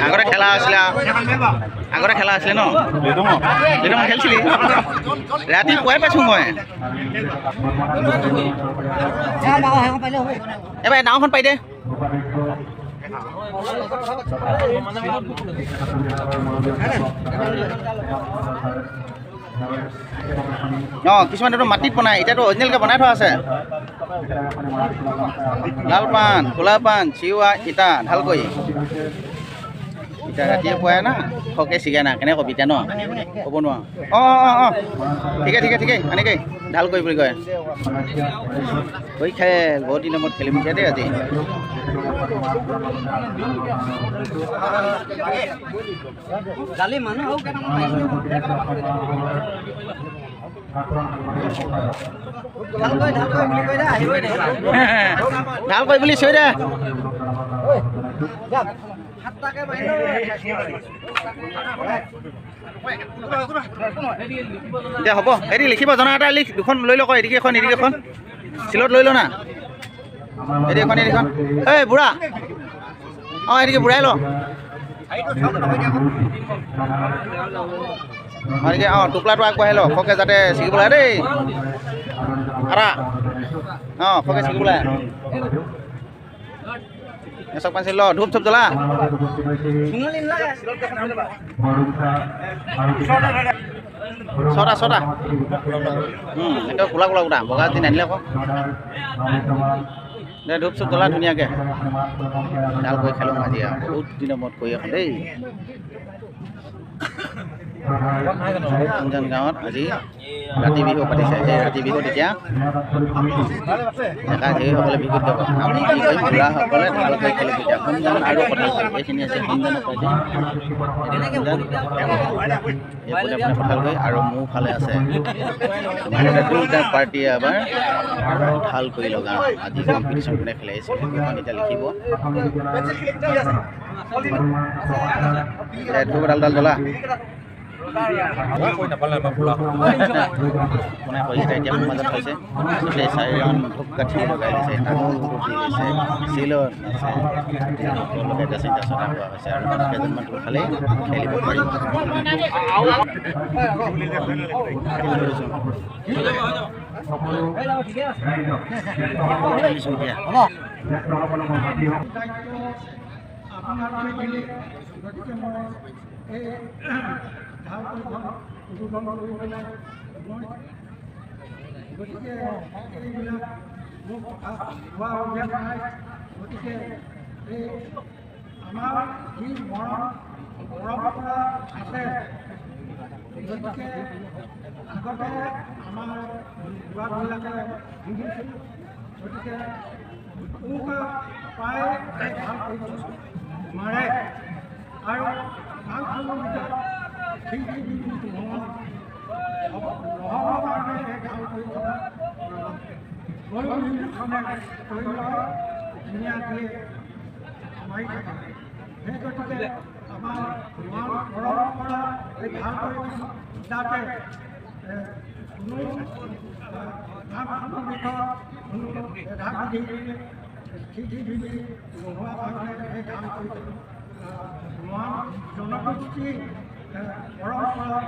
আগতে খেলা আছিলে, আগতে খেলা আছিলে ন, মই খেলিছিলি ৰাতিপুৱাই পাইছোঁ মই। এবাৰ ডাঙৰখন পাই দে। অঁ, কিছুমানেতো মাটিত বনায়, এতিয়াতো অৰিজিনেলকৈ বনাই থোৱা আছে। লাল পাণ, ক'লা পাণ, চিৱা, ইটা ঢালকৈ। এতিয়া ৰাতিপুৱাই না সকে ছিগা না, কেনেকৈ কবি এতিয়া ন, ক'ব নোৱাৰো। অঁ অঁ অঁ, ঠিকে ঠিকে ঠিকেই, এনেকেই ঢালকৈ বুলি কয়। ঐ খেল বহুত দিনৰ মূৰত খেলিম এতিয়া দেই আজি। ঢালকৈ বুলি চিঞৰি দে। এতিয়া হ'ব, এদি লিখিব জনা এটা লিখ, দুখন লৈ লওক, এদিকে এখন এদিকে এখন, চিলত লৈ ল না, এদি এখন এদিখন। এই বুঢ়া, অঁ এদিকে বুঢ়াই ল। এদিকে অঁ, টোপলাটো আগবঢ়াই ল, সকে যাতে ছিগিব লাগে দেই। আৰা অঁ, সকে ছিগিব লাগে। চব পাইছিল ল, ধূপ চুপ জ্বলা। ছটা ছটা, একদম কোলা কোলা গোটা বগা দিন আনিলে আকৌ। দে ধূপ চুপ জ্বলা ধুনীয়াকৈ। ভালকৈ খেলোঁ আজি আৰু বহুত দিনৰ মূৰত কৰি এখন দেই। খুমজান গাঁৱত আজি ৰাতি বিহু পাতিছে। সেই ৰাতি বিহুত এতিয়া ডেকা জীয়ৰীসকলে বিহুত গাব, আমি কি কৰিম, বুঢ়াসকলে ভালকৈ খেলিম এতিয়া। খুমজান আৰু কঁঠালগুৰি এইখিনি আছে খুমজানৰ পাৰ্টি, এইফালে আপোনাৰ কঁঠালগুৰি আৰু মোৰ ফালে আছে দুটা পাৰ্টীয়ে এবাৰ ভাল কৰি লগাওঁ। আজি কম্পিটিশ্যন কোনে খেলাইছে সেইখন এতিয়া লিখিব। ধূপ ডাল ডাল জ্বলা কোনে কৰিছে এতিয়া মোৰ মাজত হৈছে। গোটেই চাৰিজন ধূপ কাঠি লগাই দিছে, তামোল দি লৈছে, চিলত আছে তেওঁলোকে। এতিয়া চিন্তা চৰ্চা হোৱা হৈছে আৰু কেইজনমান টোল খালেই খেলিব পাৰিব। খেলিছোঁ এতিয়া। গতিকে মই এই ঢালকৈখন উদ্বোধন কৰি পেলাই মই, গতিকে এইবিলাক মোক কথা কোৱা অভ্যাস নাই। গতিকে এই আমাৰ যি মৰম পৰম্পৰা আছে, গতিকে আগতে আমাৰ বুঢ়াবিলাকে বুজিছিল। গতিকে উৰুকা পাই এই ঢালকৈখন মাৰে আৰু গাঁওখনৰ ভিতৰত খিৰিকী নহ'বৰ কাৰণে এই ঢালকৈখন গৰু বিহুখনে কৰি লয়, ধুনীয়াকৈ মাৰি থাকে। সেই গতিকে আমাৰ পৰম্পৰা এই ঢালকৈখন যাতে কোনো গাঁওখনৰ ভিতৰত কোনো বেধা বিধি খিৰিকী বিধি নোহোৱা কাৰণে এই ঢালকৈখন মৰাণ জনগোষ্ঠী পৰম্পৰা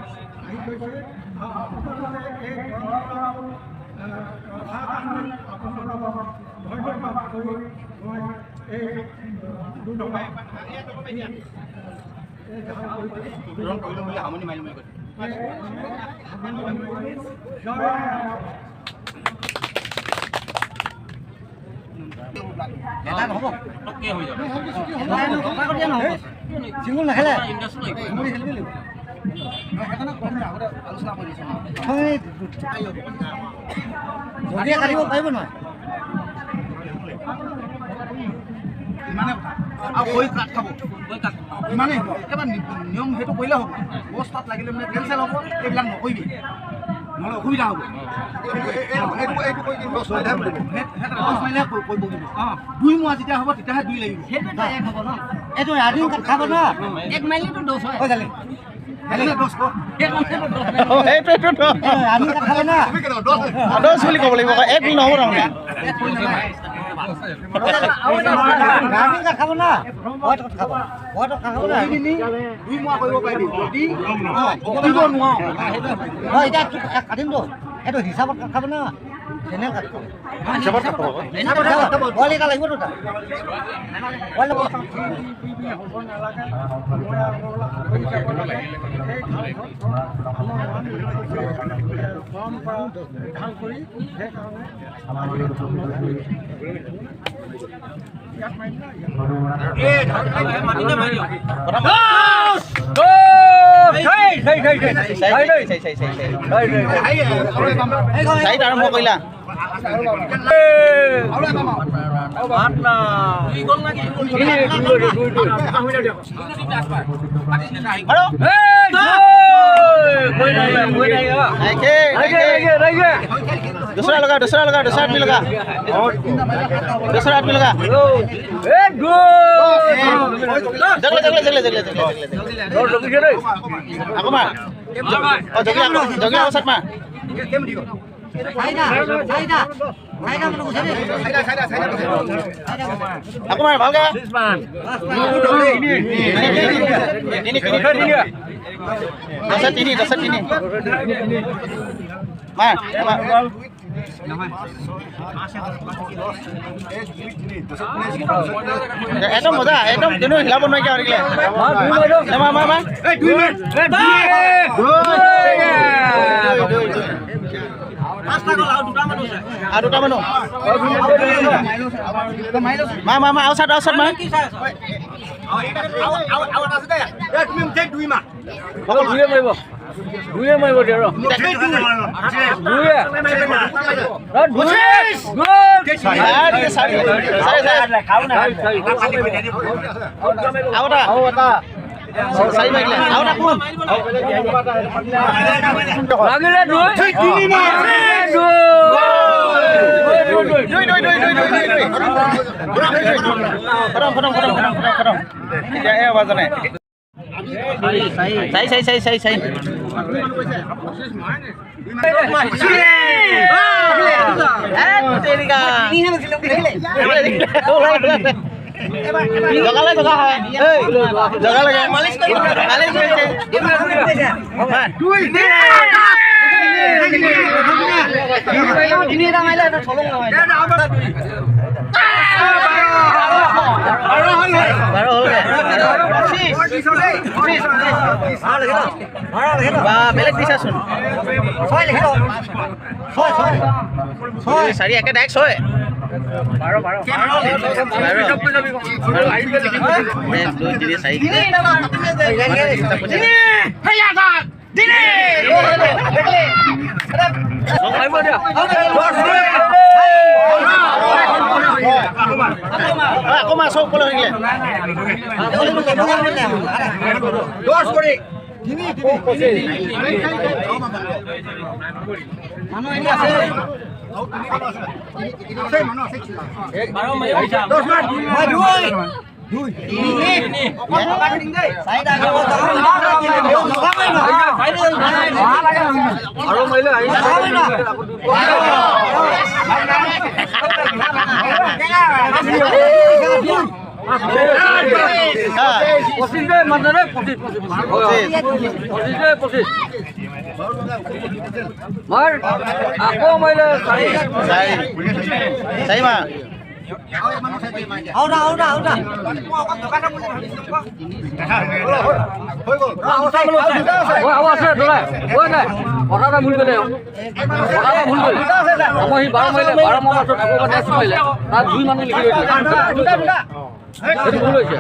আহি গৈছে। আৰু আপোনালোকে এই পৰম্পৰাটো ৰখাৰ কাৰণে আপোনালোকক ধন্যবাদ কৰি মই এই জয়। চিংগুল নেখেলে, জলদি কাটিব পাৰিব নহয়। আৰু ভৰি কাট খাব ইমানেই হ'ব। একেবাৰে নিয়ম সেইটো কৰিলে হ'ব। গছ তাত লাগিলে মানে কেঞ্চেল হ'ব, এইবিলাক নকৰিবি, নহ'লে অসুবিধা হ'ব। দহ মাৰিলেহে কৰিব, কিন্তু দুই মোৱা যেতিয়া হ'ব তেতিয়াহে দুই লাগিব। এইটো ৰানিং কাট খাব ন, এক মাৰিলেতো দহ হয়। সেইটোৱে সেইটোতো ৰানিং কাট খাব ন। দহ বুলি ক'ব লাগিব, এক বুলি নহ'ব তাৰমানে। ৰানিং কাট খাব ন, ভয়ত খাব, ভয়ত খাব ন। দুই মোৱা কৰিব পাৰিবি যদি কৰিব নোৱাৰ। নহয়, এতিয়া কাটিমতো, সেইটো হিচাপত কাট খাব ন, তেনে কাট খাব। হিচাপত কাট খাব। বইল এটা লাগিবতো তাত। হ'ব নালাগে, মই অলপ আঁতৰি যাব লাগে। সেই আমাৰ পৰম্পৰা ভাল কৰি সেইকাৰণে ইয়াত মাৰিম না ইয়াত। চাৰিত আৰম্ভ কৰিলা। दूसरा लगा, दूसरा लगा, दूसरा आदमी लगा, दूसरा आदमी लगा। जगले जगले जगले जगले जगले जगले আকৌ মাৰ। অ জগিলা, আকৌ জগিলা, আকৌ চাট মাৰ। আকৌ মাৰ ভালকে। তিনি দহ তিনি দহ তিনি মাৰ। একদম মজা, একদম কিন্তু হিলাব নোৱাৰি আৰু থাকিলে। মাৰ মাৰ মাৰ। আৰু দুটা মানুহ। মাৰ মাৰ মাৰ, আৰু চাট, আৰু চাট মাৰ। দুয়ে মাৰিব, দুয়ে মাৰিব। দুয়ে। লাগিলে দুই তিনি দুই দুই দুই দুই দুই দুই। খতম খতম খতম খতম খতম। এতিয়া এই আৱাজনে চাই চাই চাই চাই চাই। জগালে জগা হয়, জগা লাগে। মালিচ কৰিছে। বাৰ হ'ল বা বেলেগ দিছাচোন। চাৰি একে ডাইৰেক্ট ছয়। বাৰ বাৰ, এক দুই তিনি চাৰি। আকৌ মাছ ওপৰলৈ থাকিলে। দহ কৰি মানুহ আছে। দুই তিনি পঁচিছ মানে পঁচিছ পঁচিছ পঁচিছ মাৰ। আকৌ মাৰিলে চাৰি চাৰি চাৰি মাৰ। আউটা আউটা আউটা। আছে দাদা, নাই কথা এটা ভুল কৰিলে, কথা এটা ভুল কৰিলে। আকৌ সি 12 মাৰিলে, 12 মাৰ পাছত আকৌ এবাৰ 10 মাৰিলে, তাত দুই মানুহ লিখি থৈ দিলে, সেইটো ভুল হৈছে।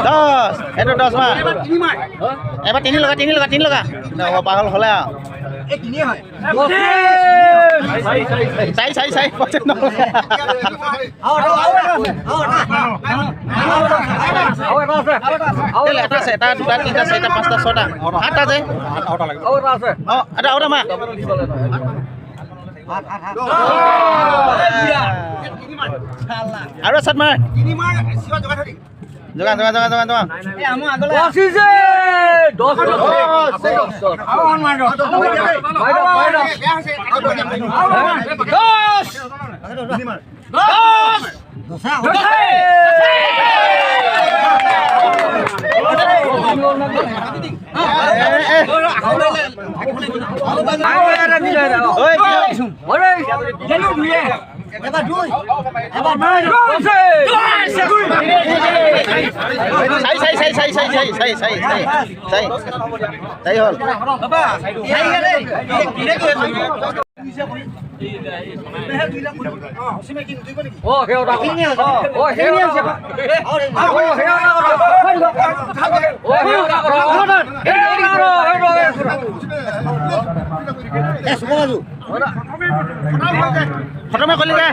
10, এইটো 10 মাৰ। এবাৰ তিনি লগা, তিনি লগা, তিনি লগা। পাগল হ'লে আৰু। চাই চাই চাই এটা আছে, এটা দুটা তিনিটা চাৰিটা পাঁচটা ছটা সাতটা যে। অঁ, এটা আৰু এটা মাৰ। আৰু এচাত মাৰ। যোগান যোগান যোগান যোগান যোগান। খতমে কৰিলে।